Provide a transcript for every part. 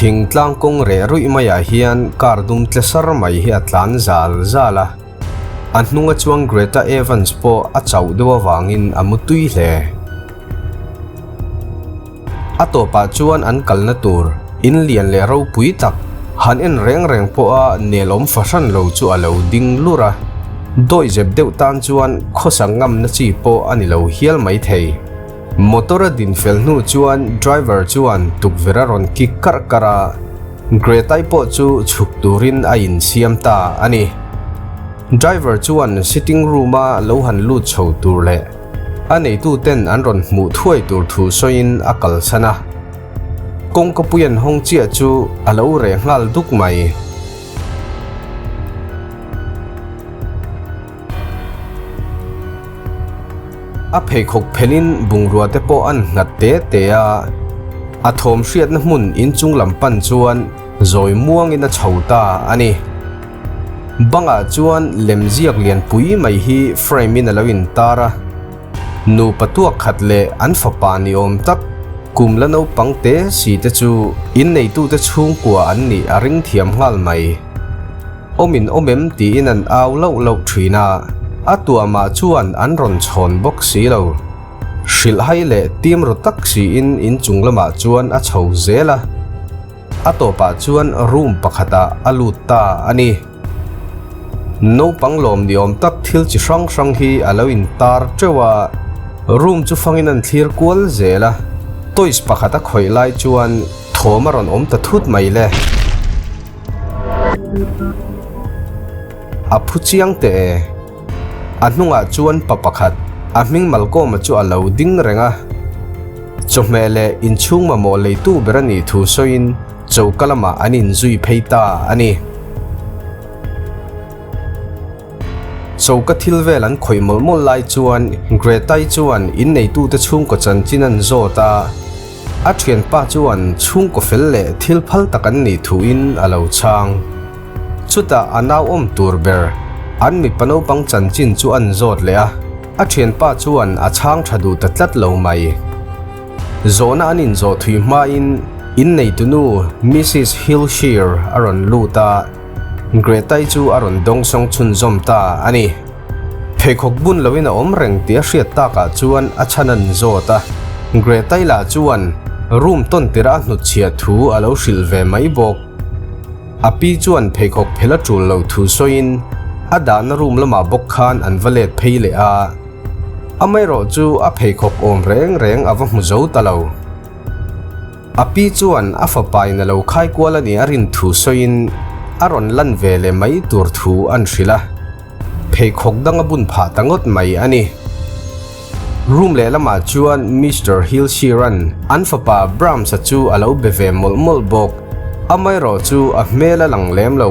Thingtlang kawng reh ruih maiah hian car dum tle sar mai hi a tlan zal zal a. A hnunga chuang Greta Evans pawh a chauh deuh avangin a mu tui hle. A tawpah chuan an kalna tur in lian leh ropui tak han en reng reng pawha nelawm fahran lo chu a lo ding lur a, dawihzep deuh tan chuan khawsa ngamna chi pawh a ni lo hial maithei. Motor a din fel hnu chuan driver chuan tukverh a rawn kik karh karh a, Greta-i pawh chu chhuk turin a insiam ta a ni. Driver chuan sitting room-a lo han lut chho tur leh a neituten an rawn hmuh thuai tur thu sawiin a kalsan a. Kawngka pui an hawng chiah chu a lo reh nghal duk mai. A pheikhawk phelin bungrua te pawh an nghat te te a, a thawm hriatna hmun inchung lam pan chuan zawi muangin a chho ta a ni. Bangah chuan lemziak lianpui mai hi frame in a lo intar a, nupa tuak khat leh an fapa ni awm tak kum la naupang te si te chu inneitute chhungkua an nih a ring thiam nghal mai. Awmin awm em tiin an au lauh lauh thin a, a tuahmah chuan an rawn chhawn bawk si lo. Hrilhhai leh tim ru tak siin inchung lamah chuan a chho zel a. A tawpah chuan room pakhatah a lut ta a ni. Naupang lawm ni awm tak thil chi hrang hrang hi a lo intar teuh a, room chu fangin an thlir kual zel a, toys pakhat a khawih lai chuan thawm a rawn awm ta thut mai le. A phu chiang teh e. A hnungah chuan pa pakhat, a hming Malcolm-a chu a lo ding reng a. Chawhmeh leh inchhung mamawh leitu ber a nih thu sawiin choka lamah an inzui phei ta a ni. Choka thil vel an khawih mawlh mawlh lai chuan Greta-i chuan inneitute chhungkaw chanchin an zawt a. A thianpa chuan chhungkaw fel leh thil phal tak an nih thuin a lo chhang. Chutah a nau awm tur ber, an mipa naupang chanchin chu an zawt leh a, a thianpa chuan a chhang tha duh ta tlat lo mai. Zawhna an inzawh thui hmain inneitunu Missus Hillshire a rawn lut a, Greta-i chu a rawn dawngsawng chhunzawm ta a ni. Pheikhawk bun loin a awm reng tih a hriat takah chuan a chhan an zawt a, Greta-i lah chuan room tawn tirh a hnutchhiah thu a lo hrilh ve mai bawk. A pi chuan pheikhawk phel a tul lo thu sawiin a dahna room lamah bawk khan an va let phei leh a, amaherawhchu a pheikhawk awm reng reng a va hmu zo ta lo. A pi chuan a fapain a lo khai kual a nih a rin thu sawiin a rawn lan ve leh mai tur thu an hrilh a, pheikhawk dang a bun phah ta ngawt mai a ni. Room lehlamah chuan Mister Hillshear-a'n an fapa Brahms-a chu a lo be ve mawlh mawlh bawk, amaherawh chu a hmel a lang lem lo.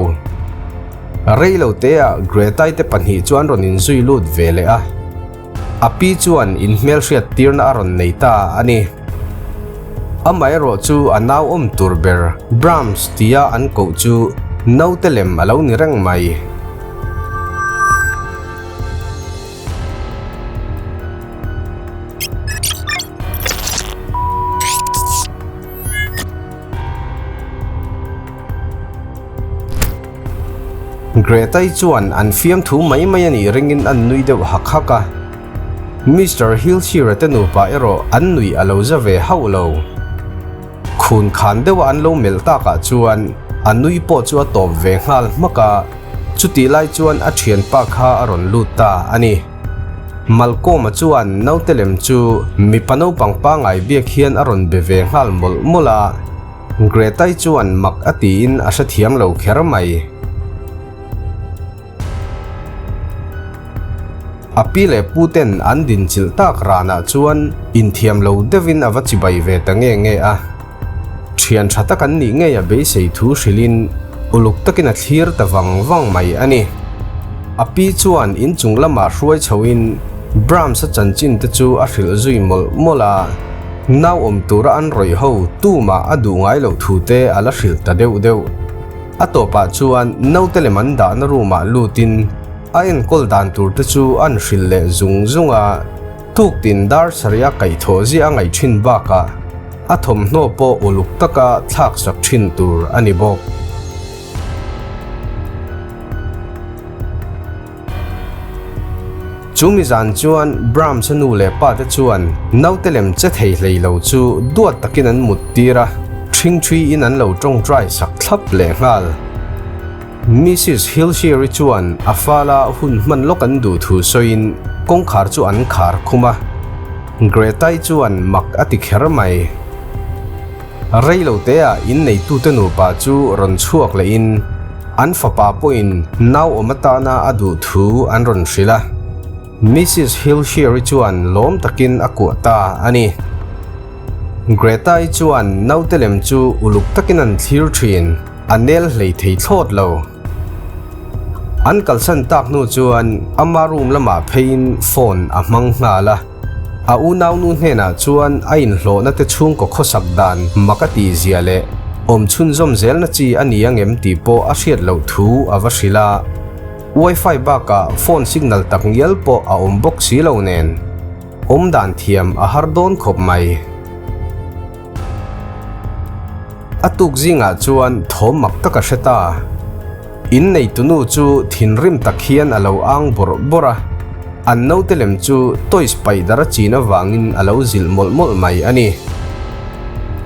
Rei lo teah Greta-i te pahnih chu an rawn inzui lut ve leh a. A pi chuan inhmelhriat tirna a rawn nei ta a ni. Amaherawh chu a nau awm tur ber Brahms tia an koh chu naute lem a lo ni reng mai. Greta-i chuan an fiamthu mai mai a nih ringin an nui deuh hak hak a. Mister Hillshire-a te nupa erawh an nuih a lo za ve hauh lo. Khun khan deuha an lo melh takah chuan a nui pawh chu a tawp ve nghal hmak a, chutih lai chuan a thianpa kha a rawn lut ta a ni. Malcolm-a chuan naute lem chu mipa naupang pangngai biak hian a rawn be ve nghal mawlh mawlh a. Greta-i chuan mak a tiin a hrethiam lo kher mai. A pi leh pu ten an dinchilh tak ranah chuan inthiam lo deuhin a va chibai ve ta nge nge a. Thian tha tak an nih ngei a beisei thu hrilhin uluk takin a thlir ta vang vang mai a ni. A pi chuan inchung lamah hruai chhoin Brahms-a chanchin te chu a hrilh zui mawlh mawlh a. Nau awm tura an rawih ho tumah a duh ngai loh thu te a la hrilh ta deuh deuh. A tawpah chuan naute lem an dahna room ah lutin a enkawl dan tur te chu an hrilh leh zung zung a, tuktin dar sarih a kaihthawh ziah a ngaih thin bakah. A thawmhnaw pawh uluk taka thlaksak thin tur a ni bawk. Chu mi zan chuan Brahms-a nu leh pa te chuan naute lem che thei hlei lo chu duat takin an mut tir a, ṭhingṭhuiin an lo ṭawngṭai sak thlap leh nghal. Misis Hilshere-i chuan a fala hun hman lawk an duh thu sawiin kawngkhar chu an khar khum a, Greta-i chuan mak a ti kher mai. Rei lo teah inneitute nupa chu rawn chhuak lehin an fapa pawhin nau awm atana a duh thu an rawn hrilh a. Misis Hilshere-i chuan lawm takin a kuah ta a ni. Greta-i chuan naute lem chu uluk takin an thlir thin. A nel hlei thei thlawt lo. An kalsan tak hnu chuan ama room lamah pheiin phone a hmang nghal a. A unaunu hnenah chuan a inhlawhna te chhungkaw khawsak dan mak a tih zia leh awm chhunzawm zelna chi a ni angem tih pawh a hriat loh thu a va hrilh a. Wifi bakah phone signal tak ngial pawh a awm bawk si lo nen awm dan thiam a har dawn khawp mai. A tuk zingah chuan thawm mak tak a hre ta. Inneitunu chu thinrim tak hian a lo ang bawrh bawrh a, an naute lem chu toys paih dar a chin avangin a lo zilh mawlh mawlh mai a ni.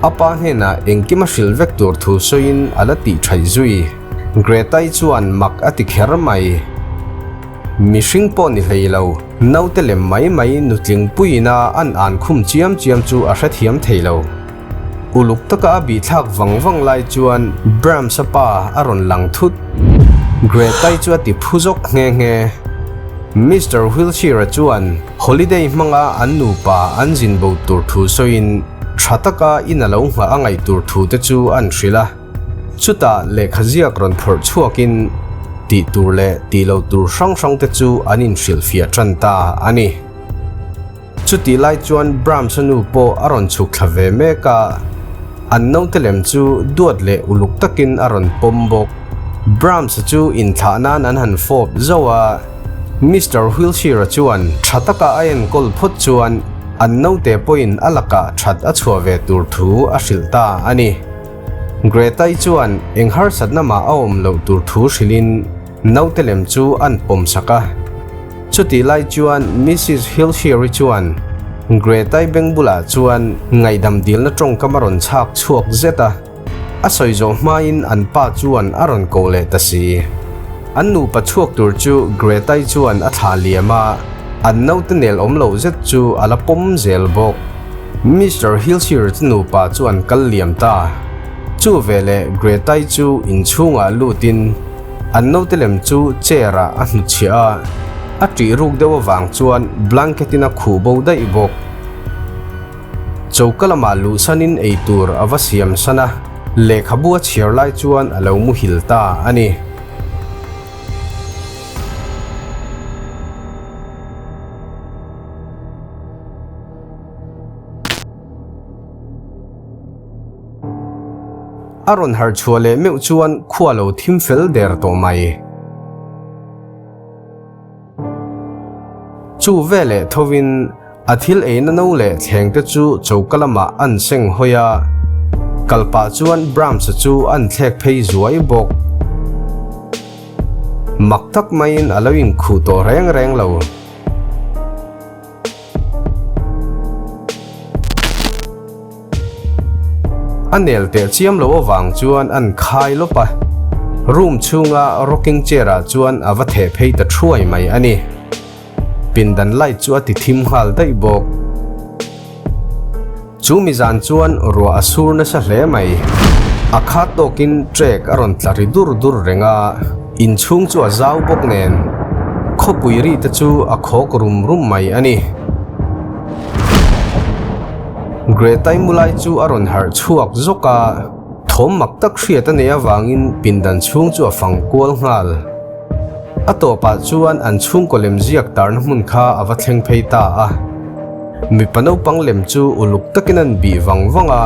A pa hnenah engkim a hrilh vek tur thu sawiin a la tih thaih zui. Greta-i chuan mak a ti kher mai. Mihring pawh ni hlei lo, naute lem mai mai nutling puiin a an an khum chiam chiam chu a hrethiam thei lo. Uluk taka a bihthlak vang vang lai chuan Brahms-a pa a rawn lang thut. Greta-i chu a ti phu zawk nghe nghe. Mister Wiltshire-a chuan holiday hmanga an nupa an zin bo tur thu sawiin tha taka in a lo nghah a ngaih tur thu te chu an hrilh a. Chutah lehkha ziak rawn phawrh chhuakin tih tur leh tih loh tur hrang hrang te chu an inhrilhfiah tan ta a ni. Chutih lai chuan Brahms-a nu pawh a rawn chhuk thla ve mek a, an naute lem chu duat leh uluk takin a rawn pawm bawk. Brahms-a chu inthlah nan an han fawp zauh a, Mister Wiltshire-a chuan tha taka a enkawl phawt chuan an naute pawhin a lakah that a chhuah ve tur thu a hrilh ta a ni. Greta-i chuan eng harsatna mah a awm loh tur thu hrilhin naute lem chu an pawm sak a. Chutih lai chuan Misis Hilshere-i chuan Greta-i beng bulah chuan ngaihdam dilna tawngkam a rawn chhak chhuak zet a. A sawi zawh hmain an pa chuan a rawn ko leh ta si. An nupa chhuak tur chu Greta-i chuan a thlah liam a, an naute nel awm lo zet chu a la pawm zel bawk. Mister Hilsire chu nupa chu an kal liam ta. Chu veleh Greta-i chu inchhungah lutin an naute lem chu chair-ah a hnutchhiah a, a ṭih ruk deuh avang chuan blanket-in a khuh bo daih bawk. Choka lamah luhsanin eitur a va siam san a, lehkhabu a chhiar lai chuan a lo muhil ta a ni. A rawn harh chhuah leh meuh chuan khua lo thim fel der tawh mai. Chu veleh thovin a thil eina no leh thleng te chu choka lamah an seng hawi a, kal pah chuan Brahms-a chu an thlek phei zuai bawk. Mak tak maiin a lo inkhuh tawh reng reng lo. A nel teh chiam lo avang chuan an khai lawp a, room chhunga rocking chair ah chuan a va theh phei ta thuai mai a ni. Pindan light chu a ti thim nghal daih bawk. Chu mi zan chuan ruah a sur nasa hle mai. A khat tawkin trek a rawn tla ri dur dur reng a, inchhung chu a zau bawk nen khawpui ri te chu a khawk rum rum mai a ni. Greta-i mu lai chu a rawn harh chhuak zawk a, thawm mak tak hriat a neih avangin pindan chhung chu a fang kual nghal. A tawpah chuan an chhungkaw lem ziak tarna hmun kha a va thleng phei ta a. Mipa naupang lem chu uluk takin an bih vang vang a,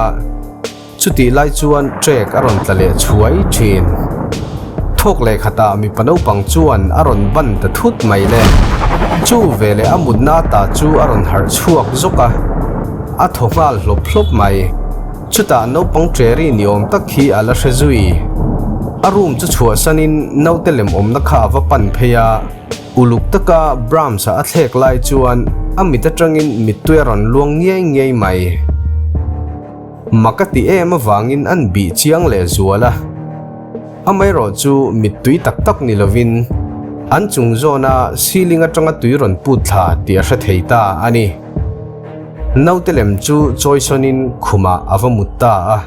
chutih lai chuan trek a rawn tla leh chhuai thin. Thawk leh khatah mipa naupang chuan a rawn ban ta thut mai le. Chu veleh a mutna ata chu a rawn harh chhuak zawk a, a thaw nghal hlawp hlawp mai. Chutah naupang ṭeri ni awm tak hi a la hre zui. A room chu chhuahsanin naute lem awmna kha a va pan phei a, uluk taka Brahms-a a thlek lai chuan a mit aṭangin mittui a rawn luang ngiai ngiai mai. Mak a ti em avangin an bih chiang leh zual a. Amaherawh chu mittui tak tak ni lovin an chung zawna ceiling atanga tui rawn put thla tih a hre thei ta a ni. Naute lem chu chawisawnin khumah a va mut ta a.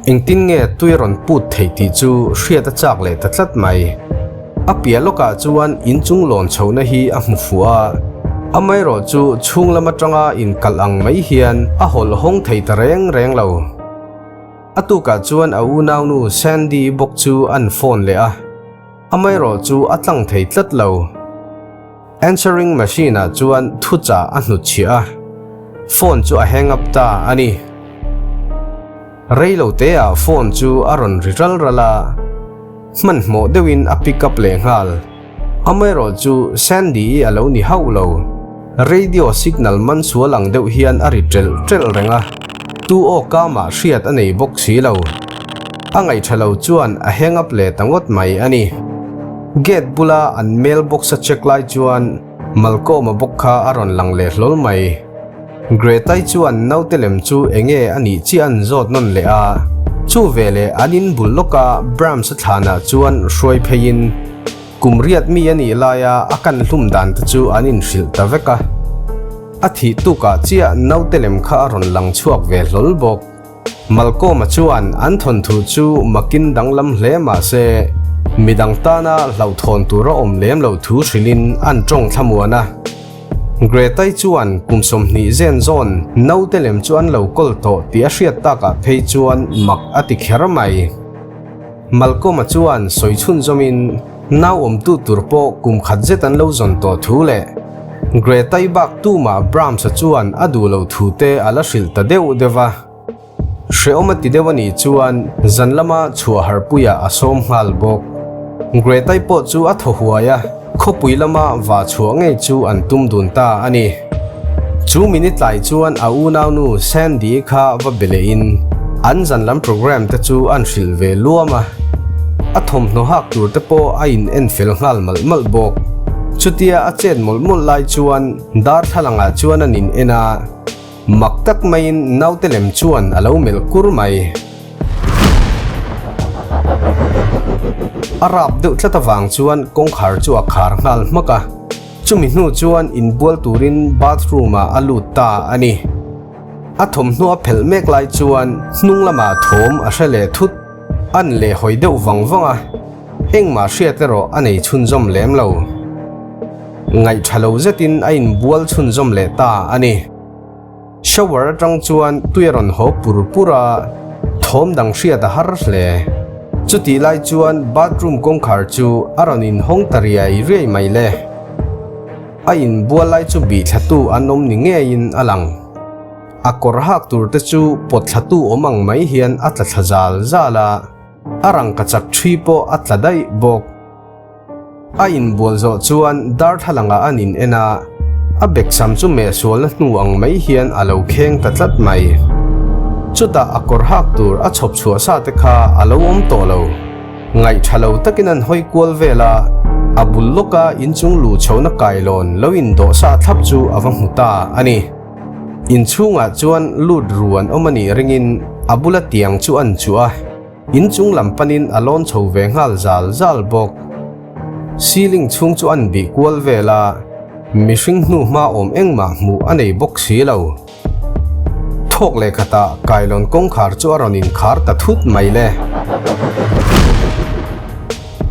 Engtin nge tui a rawn put theih tih chu hriat a chak leh ta tlat mai. A piah lawkah chuan inchung lawn chhohna hi a hmu fuh a, amaherawh chu chhung lam atanga inkalh ang mai hian a hawlh hawng thei ta reng reng lo. A tukah chuan a unaunu Sandy bawk chu an phone leh a, amaherawh chu a tlang thei tlat lo. Answering machine ah chuan thuchah a hnutchhiah a, phone chu a hang up ta a ni. Rei lo te ah phone chu a rawn ri ral ral a, hmanhmawh deuhin a pick up leh nghal. Amaherawh chu Sandy-i a lo ni hauh lo. Radio signal man sual ang deuh hian a ri ṭelh ṭelh reng a, tu aw kamah hriat a nei bawk si lo. A ngaihṭha lo chuan a hang up leh ta ngawt mai a ni. Gate bula an mail box a check lai chuan Malcolm-a bawk kha a rawn lang leh hlawl mai. Greta-i chuan naute lem chu enge a nih chiah an zawt nawn leh a, chu veleh an in bul lawka Brahms-a thlanah chuan hruai pheiin kum riat mi a nih laia a kan hlum dan te chu an inhrilh ta vek a. A thih tukah chiah naute lem kha a rawn lang chhuak ve hlawl bawk. Malcolm-a chuan an thawnthu chu makin danglam hle mah se, midang tana hlauhthawn tur a awm lem loh thu hrilhin an tawng thlamuan a. Greta-i chuan kum 20 zen zawn naute lem chu an lo kawl tawh tih a hriat takah phei chuan mak a ti kher mai. Malcolm-a chuan sawi chhunzawmin nau awmtu tur pawh kum khat zet an lo zawn tawh thu leh Greta-i bak tumah Brahms-a chuan a duh loh thu te a la hrilh ta deuh deuh va. Hrehawm a ti deuh a nih chuan zan lama chhuah harpuiah a sawm nghal bawk. Greta-i pawh chu a thaw huai a, khawpui lama va chhuah ngei chu an tum dun ta a ni. Chu minute tlai chuan a unaunu Sandy-i kha va be lehin an zan lam program te chu an hrilh ve luam a. A thawmhnaw hak tur te pawh a in en fel nghal malh malh bawk. Chutia a chet mawlh mawlh lai chuan darthlalangah chuan an in en a. Mak tak maiin naute lem chuan a lo melh kur mai. A rap deuh tlat avang chuan kawngkhar chu a khar nghal hmak a, chumi hnu chuan inbual turin bathroom ah a lut ta a ni. A thawmhnaw a phelh mek lai chuan hnung lamah thawm a hre leh thut. An leh hawi deuh vang vang a, engmah hriat erawh a nei chhunzawm lem lo. Ngaihṭha lo zetin a inbual chhunzawm leh ta a ni. Shower atang chuan tui a rawn haw pur pur a, thawm dang hriat a har hle. Chutih lai chuan bathroom kawngkhar chu a rawn inhawng ta riai riai mai le. A inbual lai chu bihthlatu an awm ni ngeiin a lang. A kawr hak tur te chu pawt thlatu awm ang mai hian a tla thla zal zal a, a rangkachak ṭhi pawh a tla daih bawk. A inbual zawh chuan darthlalangah an in en a, a beksam chu meh sualna hnu ang mai hian a lo kheng ta tlat mai. Chutah a kawr hak tur a chhawp chhuah sa te kha a lo awm tawh lo. Ngaih tha lo takin an hawi kual vel a, a bul lawka inchung luh chhohna kailawn lo indawh sa thlap chu a va hmu ta a ni. Inchhungah chuan lut ru an awm a nih ringin a bula tiang chu an chuh a. In chung lam panin a lawn chho ve nghal zal zal bawk. Ceiling chhung chu an bih kual vel a, mihring hnu hma awm engmah hmuh a nei bawk si lo. Thawk leh khatah kailawn kawngkhar chu a rawn inkhar ta thut mai le.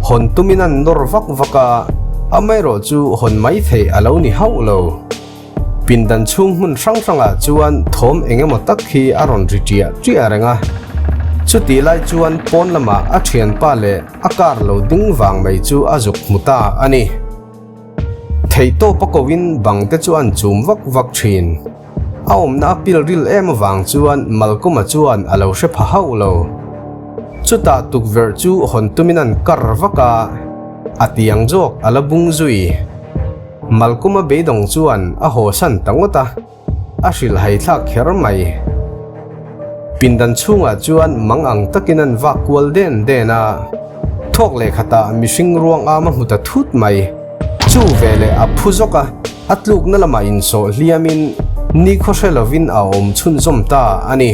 Hawn tumin an nawr vak vak a, amaherawh chu hawn mai theih a lo ni hauh lo. Pindan chhung hmun hrang hrangah chuan thawm eng emaw tak hi a rawn ri ṭiah ṭiah reng a. Chutih lai chuan pawn lamah a ṭhianpa leh a car lo ding vang mai chu a zuk hmu ta a ni. Theihtawp a koin bang te chu an chum vak vak ṭhin. A awmna a pil ril em avang chuan Malcolm-a chuan a lo hre pha hauh lo. Chutah tukverh chu hawn tumin an kar vak a, a tiang zawk a la bung zui. Malcolm-a beidawng chuan a haw san ta ngawt a, a hrilhhai thlak kher mai. Pindan chhungah chuan mang ang takin an vak kual den den a. Thawk leh khatah mihring ruang am a hmu ta thut mai. Chu veleh a phu zawk a, a tlukna lamah insawh hliamin nikhaw hre lovin a awm chhunzawm ta a ni.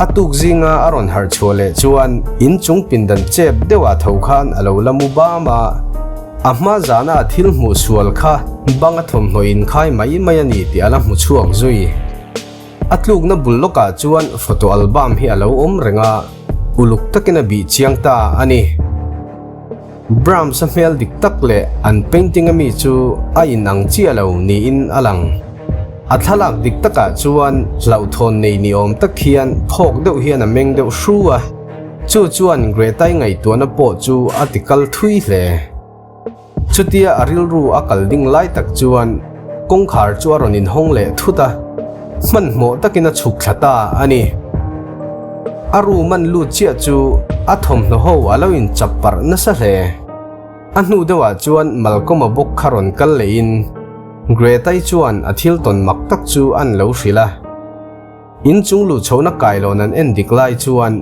A tuk zinga a rawn harh chhuah leh chuan inchung pindan chep deuhah tho khan a lo la mu bam a, a hma zana a thil hmuh sual kha banga thawmhnaw inkhai mai mai a ni tih a la hmu chhuak zui. A tlukna bul lawkah chuan photo album hi a lo awm reng a, uluk takin a bih chiang ta a ni. Brahms-a hmel dik tak leh an painting ami chu a inang chiah lo niin a lang. A thlalak dik takah chuan hlauhthawn nei ni awm tak hian phawk deuh hian a meng deuh hru a, chu chuan Greta-i ngaihtuahna pawh chu a ti kal thui hle. Chutia a rilru a kal ding lai tak chuan kawngkhar chu a rawn inhawng leh thut a, hmanhmawh takin a chhuk thla ta a ni. A room an lut chiah chu a thawmhnaw ho a lo inchap parh nasa hle. A hnu deuhah chuan Malcolm-a bawk kha rawn kal lehin Greta-i chuan a thil tawn mak tak chu an lo hrilh a. Inchung luh chhohna kailawn an en dik lai chuan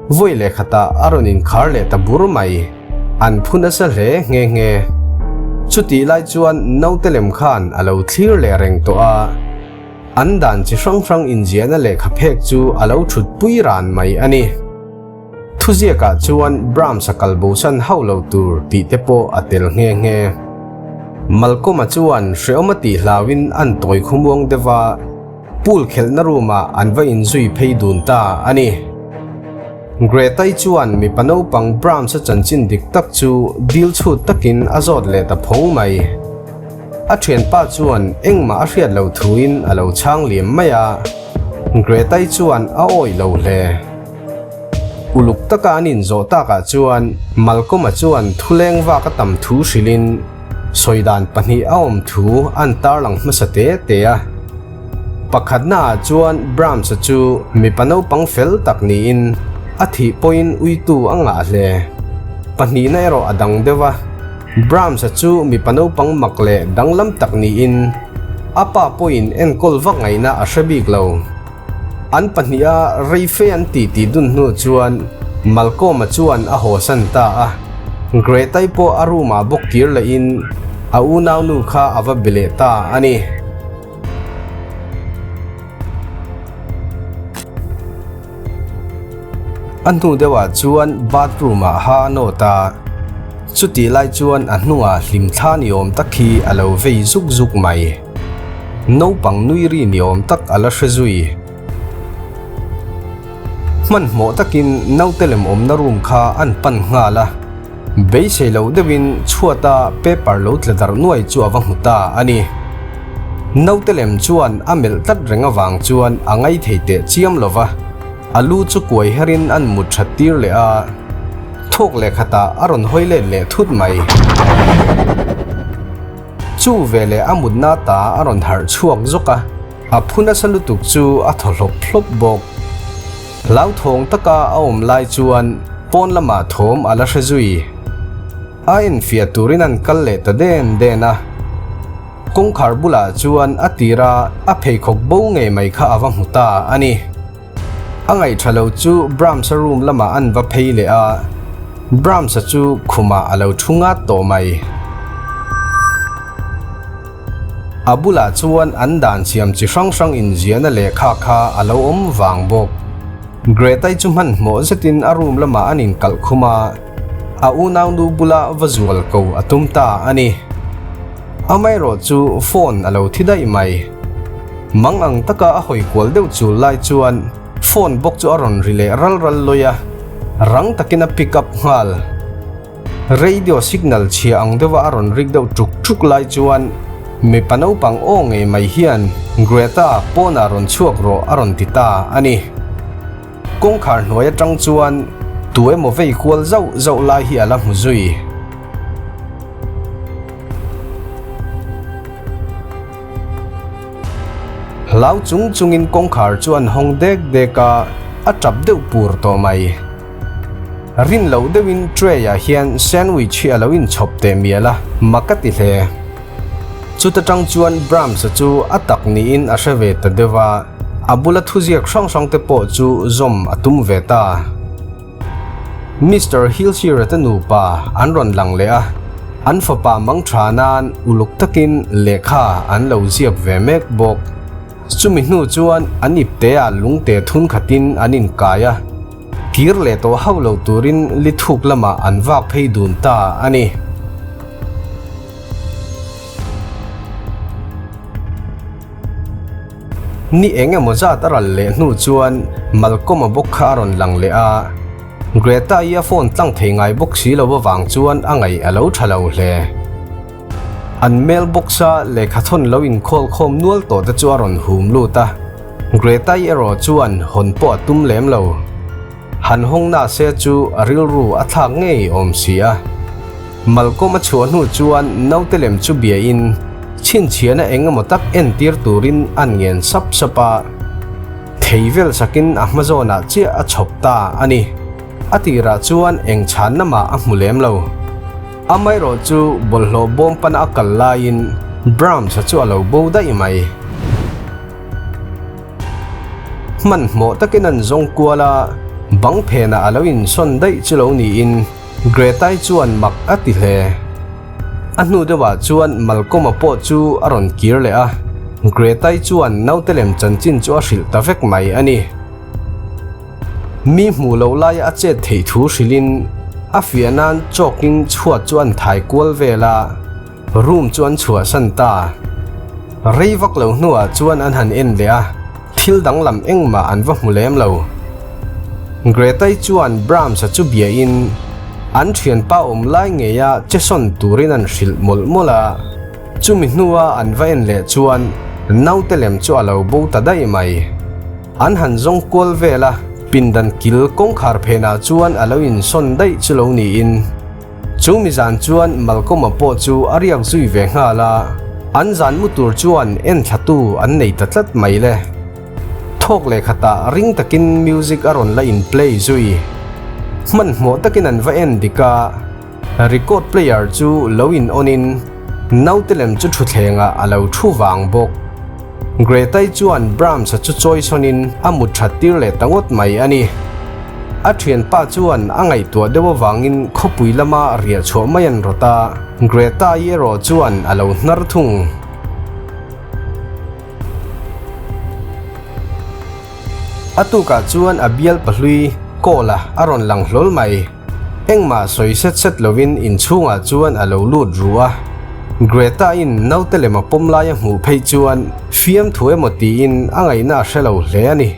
vawi leh khatah a rawn inkhar leh ta bur mai. An phu nasa hle nghe nghe. Chutih lai chuan naute lem khan a lo thlir leh reng tawh a. An dan chi hrang hrang inziahna lehkha phek chu a lo thut pui ran mai a ni. Thuziakah chuan Brahms-a kal bosan hauh lo tur tih te pawh a tel nghe nghe. Malcolm-a chuan hrehawm a tih hlauin an tawi khawmuang deuh a, pool khelhna room-ah an va inzui phei dun ta a ni. Greta-i chuan mipa naupang Brahms-a chanchin dik tak chu dil chhut takin a zawt leh ta phawng mai. A thianpa chuan engmah a hriat loh thuin a lo chhang liam mai a, Greta-i chuan a awih lo hle. Uluk taka an inzawh takah chuan Malcolm-a chuan thuleng vak a tam thu hrilhin sawi dan pahnih a awm thu an tarlang hmasa te te a. Pakhatnaah chuan Brahms-a chu mipa naupang fel tak niin a thih pawhin uitu a ngah hle. Pahnihna erawh a dang deuh a. Brahms-a chu mipa naupang mak leh danglam tak niin a pa pawhin enkawl vak ngaihna a hre bik lo. An pahniha rei fe an titi dun hnu chuan Malcolm-a chuan a hawsan ta a. Greta-i pawh a room-ah bawk kir lehin a unaunu kha a va be leh ta a ni. A hnu deuhah chuan bathroom ah ha a nawt a, chutih lai chuan a hnungah hlimthla ni awm tak hi a lo vei zuk zuk mai. Naupang nui ri ni awm tak a la hre zui. Hmanhmawh takin naute lem awmna room kha an pan nghal a, beisei loh deuhin chhuata paper lo tla darh nuai chu a va hmu ta a ni. Naute lem chuan a melh tlat reng avang chuan a ngaithei teh chiam lo va. A lu chu kuai herin an mut that tir leh a, thawk leh khatah a rawn hawi let leh thut mai. Chu veleh a mutna ta a rawn harh chhuak zawk a, a phu nasa lutuk chu a thaw hlawp hlawp bawk. Hlauthawng taka a awm lai chuan pawn lamah thawm a la hre zui. A enfiah turin an kal leh ta den den a. Kawngkhar bulah chuan a tira a pheikhawk bo ngei mai kha a va hmu ta a ni. A ngaihṭha lo chu Brahms-a room lamah an va phei leh a, Brahms-a chu khumah a lo ṭhu ngat tawh mai. A bulah chuan an dan siam chi hrang hrang inziahna lehkha kha a lo awm vang bawk. Greta-i chu hmanhmawh zetin a room lamah an inkalh khum a, a unaunu bula va zual ko a tum ta a ni. Amaherawh chu phone a lo thi daih mai. Mang ang taka a hawi kual deuh chul lai chuan phone bawk chu a rawn ri leh ral ral lawi a, rang takin a pick up nghal. Radio signal chhia ang deuha a rawn rik deuh tuk tuk lai chuan mipa naupang aw ngei mai hian Greta pawnah rawn chhuak rawh a rawn ti ta a ni. Kawngkhar hnuai atang chuan tu emaw vei kual zauh zauh lai hi a la hmu zui. Hlau chung chungin kawngkhar chu an hawng dek dek a, a tap deuh pur tawh mai. Rin loh deuhin tray ah hian sandwich hi a lo inchhawp teh mial a, mak a ti hle. Chuta tang chuan Brahms-a chu a tak niin a hre ve ta deuh a, a bula thuziak hrang hrang te pawh chu zawm a tum ve ta. Mister Hillshire-a te nupa an rawn lang leh a, an fapa mang tha nan uluk takin lehkha an lo ziak ve mek bawk. Chumi hnu chuan an ipte-ah lungte thun khatin an inkai a. Kir leh tawh hauh lo turin li thuk lamah an vak phei dun ta a ni. Ni eng emaw zat a ral leh hnu chuan Malcolm-a bawk kha a rawn lang leh a. Greta-i a phone tlang thei ngai bawk si lo avang chuan a ngaih a lo tha lo hle. An mailbox a lehkha thawn lo inkhawl khawm nual tawh te chu a rawn hum lut a, Greta-i erawh chuan hawn pawh a tum lem lo. Han hawng na se chu a rilru a thlak ngei awm si a. Malcolm a chhuah hnu chuan naute lem chu biain chhinchhiahna eng emaw tak entir turin an ngen sap sap a. Thei vel sakin a hma zawnah chiah a chhawp ta a ni. A tirah chuan eng chhanna mah a hmu lem lo. Amaherawh chu bawlhhlawh bawm pana a kal laiin Brahms-a chu a lo bo daih mai. Hmanhmawh takin an zawng kual a, bang phenah a lo insawn daih chu lo niin Greta-i chuan mak a ti hle. A hnu deuhah chuan Malcolm-a pawh chu a rawn kir leh a, Greta-i chuan naute lem chanchin chu a hrilh ta vek mai a ni. Mi hmuh loh laia a chet theih thu hrilhin a fiah nan chawkin chhuat chu an thai kual vel a, room chu an chhuahsan ta. Rei vak lo hnuah chuan an han en leh a, thil danglam engmah an va hmu lem lo. Greta-i chuan Brahms-a chu biahin an thianpa awm lai ngeia che sawn turin an hrilh mawlh mawlh a, chumi hnua an va en leh chuan naute lem chu a lo bo ta daih mai. An han zawng kual vel a, pindan kil kawngkhar phenah chuan a lo insawn daih chu lo niin. Chu mi zan chuan Malcolm-a pawh chu a riak zui ve nghal a, an zan mu tur chuan enthlatu an nei ta tlat mai le. Thawk leh khatah ring takin music a rawn la in play zui. Hmanhmawh takin an va en dik a, record player chu lo in on in naute lem chu thutthlengah a lo thu vang bawk. Greta-i chuan Brahms-a chu chawi sawnin a mut that tir leh ta ngawt mai a ni. A thianpa chuan a ngaihtuah deuh avangin khawpui lama riah chhuah mai an rawt a, Greta-i erawh chuan a lo hnar thung. A tukah chuan a bial pahlui Cole-a a rawn lang hlawl mai. Engmah sawi set set lovin inchhungah chuan a lo lut ru a. Greta-in naute lem a pawm lai a hmuh phei chuan fiamthu emaw tiin a ngaihna a hre lo hle a ni.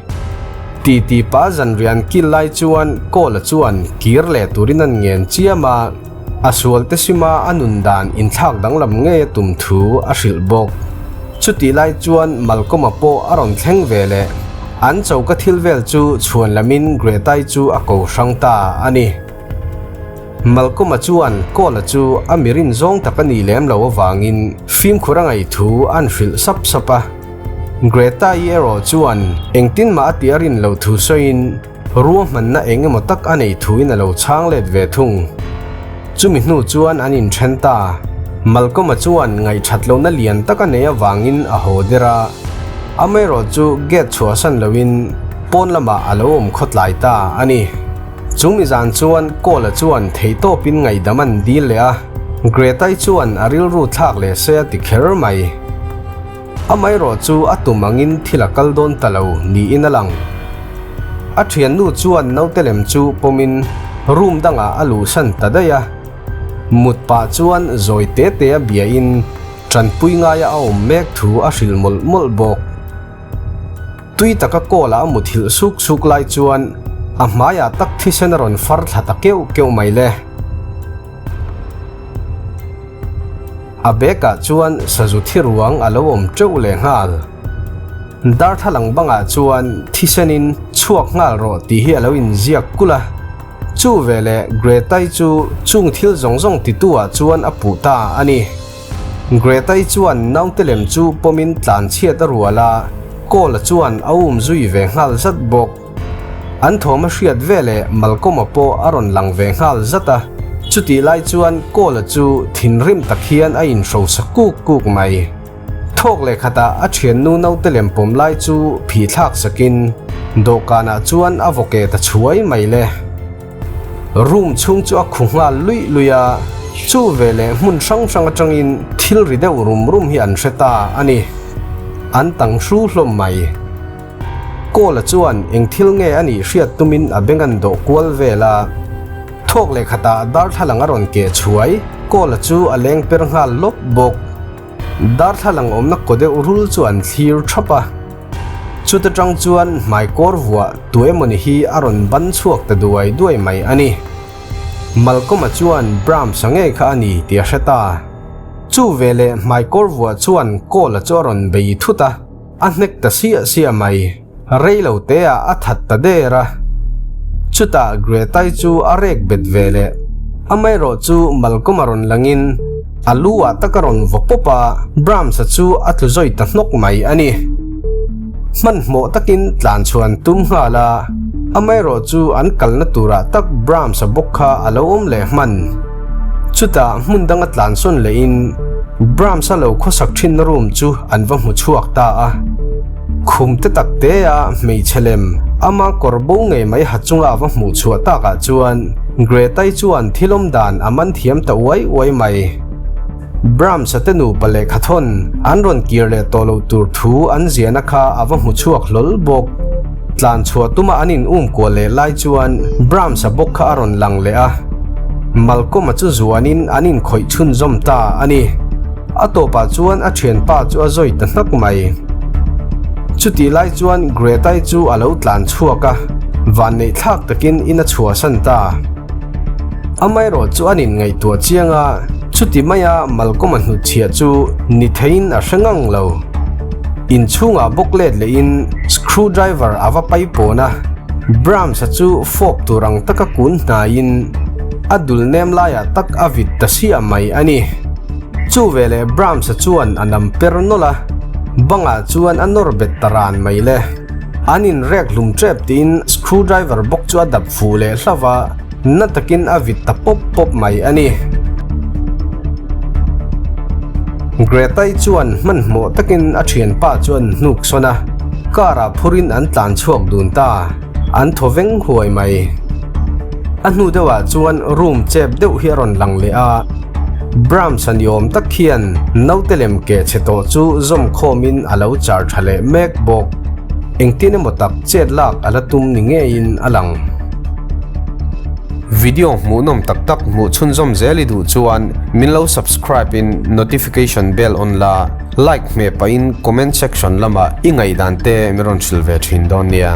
Titi pa zanrian kil lai chuan Cole-a chuan kir leh turin an ngen chiam a, a sual te sima a nun dan inthlak danglam ngei a tum thu a hrilh bawk. Chutih lai chuan Malcolm-a pawh a rawn thleng ve leh. An choka thil vel chu chhuan lamin Greta-i chu a ko hrang ta a ni. Malcolm-a chuan Cole-a chu a mirin zawng tak a nih lem lo avangin fimkhur a ngaih thu an hrilh sap sap a. Greta-i erawh chuan engtin mah a tih a rin loh thu sawiin Ruahmanna eng emaw tak a nei thuin a lo chhang let ve thung. Chumi hnu chuan an inthen ta. Malcolm-a chuan ngaihṭhat lohna lian tak a nei avangin a haw der a. Amaherawh chu gate chhuahsan loin pawn lamah a lo awm khawtlai ta a ni. Chumi zan chuan Cole-a chuan theihtawpin ngaihdam an dil leh a, Greta-i chuan a rilru thlak leh se a ti kher mai. Amaherawh chu a tum angin thil a kal dawn ta lo niin a lang. A thiannu chuan naute lem chu pawmin room dangah a luhsan ta daih a. Mut pah chuan zawi te te a biain tanpui ngaia a awm mek thu a hrilh mawlh mawlh bawk. Tui taka kawl ah a muthilh suk suk lai chuan a hmaiah tak thisen a rawn far thla ta keuh keuh mai le. A bag ah chuan sazu thi ruang a lo awm teuh leh nghal. Darthlalang bangah chuan thisen in chhuak nghal rawh tih hi a lo inziak kulh a. Chu veleh Greta-i chu chung thil zawng zawng titu ah chuan a puh ta a ni. Greta-i chuan naute lem chu pawmin tlan chhiat a rual a, Cole-a chuan a um zui ve nghal zat bawk. An thawm a hriat veleh Malcolm-a pawh a rawn lang ve nghal zat a. Chutih lai chuan Kawla chu thinrim tak hian a inhrosa kuk kuk mai. Thawk leh khatah a thiannu naute lem pawm lai chu phih thlak sakin dawhkanah chuan a vaw ke ta chhuai mai le. Room chhung chu a khu nghal luih luih a, chu veleh hmun hrang hrang atangin thil ri deuh rum rum hi an hre ta a ni. An tang hru hlawm mai. Kawla chuan eng thil nge a nih hriat tumin a beng an dawh kual vel a. Thawk leh khatah darthlalang a rawn keh chhuai, Kawla chu a leng per nghal lawp bawk. Darthlalang awmna kaw deuh rul chu an thlir thap a. Chuta tang chuan hmai kawr vuah tu emawni hi a rawn ban chhuak ta duai duai mai a ni. Malcolm-a chuan Brahms-a ngei kha a ni tih a hre ta. Chu veleh hmai kawr vuah chuan Kawla chu a rawn bei thut a. A hnek ta siah siah mai. Rei lo te ah a that ta der a. Chutah Greta-i chu a rek bet ve leh. Amaherawh chu Malcolm-a rawn langin a lu ah tak a rawn vaw pawp a, Brahms-a chu a tlu zawi ta hnawk mai a ni. Hmanhmawh takin tlan chhuah an tum nghal a, amaherawh chu an kalna turah tak Brahms-a bawk kha a lo awm leh hman. Chutah hmun danga tlan sawn lehin Brahms-a lo khawsak thinna room chu an va hmu chhuak ta a. Khum te tak te a hmeichhe lem ama kawr bo ngei mai ha chunga a va hmuh chhuah takah chuan Greta-i chuan thil awm dan a man thiam ta uai uai mai. Brahms-a te nupa lehkha thawn an rawn kir leh tawh loh tur thu an ziahna kha a va hmu chhuak hlawl bawk. Tlan chhuah tuma an in um kual leh lai chuan Brahms-a bawk kha a rawn lang leh a. Malcolm-a chu zuanin an inkhawih chhunzawm ta a ni. A tawpah chuan a thianpa chu a zawi ta hnak mai. Chutih lai chuan Greta-i chu a lo tlan chhuak a, vanneih thlak takin in a chhuahsan ta. Amaherawh chu an inngaihtuah chiang a, chuti maia Malcolm-a hnutchhiah chu ni theiin a hre ngang lo. Inchhungah bawk let lehin screw driver a va pai pawn a, Brahms-a chu fawp tur ang taka kun hnaiin a dul nem laiah tak a vit ta siah mai a ni. Chu veleh Brahms-a chuan a nam per nawlh a, bangah chuan a nawr bet ta ran mai le. An inrek hlum tep tiin screw driver bawk chu a dap fuh leh hlauh a, na takin a vit ta pawp pawp mai a ni. Greta-i chuan hmanhmawh takin a thianpa chu an hnuk sawn a, car-ah phurin an tlan chhuak dun ta, an thaw veng huai mai. A hnu deuhah chuan room chep deuh hi a rawn lang leh a, Brahms-a ni awm tak hian naute lem keh chhe tawh chu zawm khawmin a lo char tha leh mek bawk. Engtin emaw tak chet lak a la tum ni ngeiin a lang. Video hmuhnawm tak tak hmuh chhunzawm zel i duh chuan min lo subscribe in notification bell on la, like hmeh pahin comment section lamah i ngaihdan te min rawn hrilh ve thin dawn nia.